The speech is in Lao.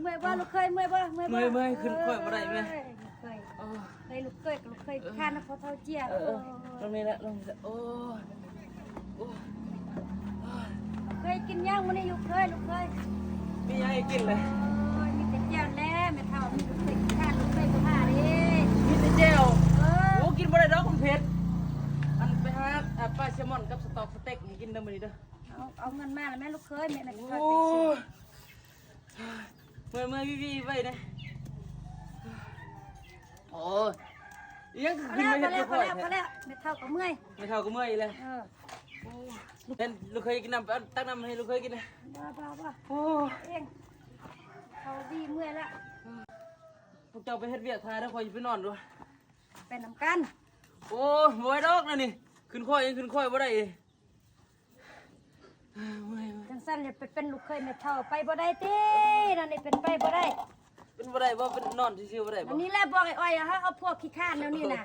ເມື່ອຍບໍ່ລູກເຂີຍ? ເມື່ອຍບໍ່? ເມື່ອຍບໍ່? ເມື່ອຍ ເມື່ອຍ ຂຶ້ນຄ່ອຍບໍ່ໄດ້ແມ່. ເອີຍ ລູກເຂີຍ ໂອ້ຍ ໄດ້ລູກເຂີຍກັບລູກເຂີຍ ເອີ ຂ້ານນະພໍເທົ່າເຈ້ຍ. ເອີ ເອີ ເອີ ລົງນີ້ແຫຼະ ລົງນີ້ແຫຼະ. ໂອ້ຍ ໂອ້ຍ ລູກເຂີຍກິນຫຍັງມື້ນີ້? ລູກເຂີຍ ລູກເຂີຍ ມີຫຍັງໃຫ້ກິນລະ? ໂອ້ຍ ມີແຕ່ແຈ່ວແຫຼະ ແມ່ເຖົ້າ ມີລູກເຂີຍຂີ້ຄ້ານ ລູກເຂີຍບໍ່ຫາເດ້. ມີແຕ່ແຈ່ວ? ເອີ ໂອ້ ກິນບໍ່ໄດ້ດອກ ມັນເຜັດ. ອັນ ໄປຫາ ອ່າ ປາແຊມອນກັບສະຕອກສະເຕັກໃຫ້ກິນເດີມື້ນີ້ເດີ. ເອົາ ເອົາເງິນມາລະແມ່ລູກເຂີຍ ແມ່ ແມ່ຊິ ໂອ້ ເມື່ອຍ ເມື່ອຍ ວີໆ ໄວ້ແດ່. ໂອ້ຍ ອີຫຍັງຄືຂຶ້ນມາເຮັດຢູ່ຂ້ອຍແທ້? ພໍແລ້ວ ພໍແລ້ວ ແມ່ເຖົ້າກໍເມື່ອຍ ແມ່ເຖົ້າກໍເມື່ອຍອີກແລ້ວ. ເອີ ໂອ້ ເຫັນລູກເຂີຍກິນນ້ຳ ຕັກນ້ຳໃຫ້ລູກເຂີຍກິນນະ. ບໍ່ ບໍ່ ບໍ່ ໂອ້ ເອງ ເຂົາດີເມື່ອຍລະ. ພວກເຈົ້າໄປເຮັດວຽກຖ້າເດີ ຂ້ອຍຊິໄປນອນດູ. ໄປນຳກັນ. ໂອ້ຍ ບໍ່ໄດ້ດອກແນວນີ້ ຂຶ້ນຄ່ອຍ ຂຶ້ນຄ່ອຍບໍ່ໄດ້. ເມື່ອຍ ເມື່ອຍ ຈັ່ງຊັ້ນລະໄປເປັນລູກເຂີຍແມ່ເຖົ້າ ໄປບໍ່ໄດ້ຕິ ແນວນີ້ເປັນໄປບໍ່ໄດ້. ເປັນບໍ່ໄດ້ບໍ່? ເປັນນອນຊື່ໆບໍ່ໄດ້ບໍ່? ອັນນີ້ແຫຼະບອກໄອ້ອ້ອຍ ເຮົາເອົາພວກຂີ້ຄ້ານແນວນີ້ນະ.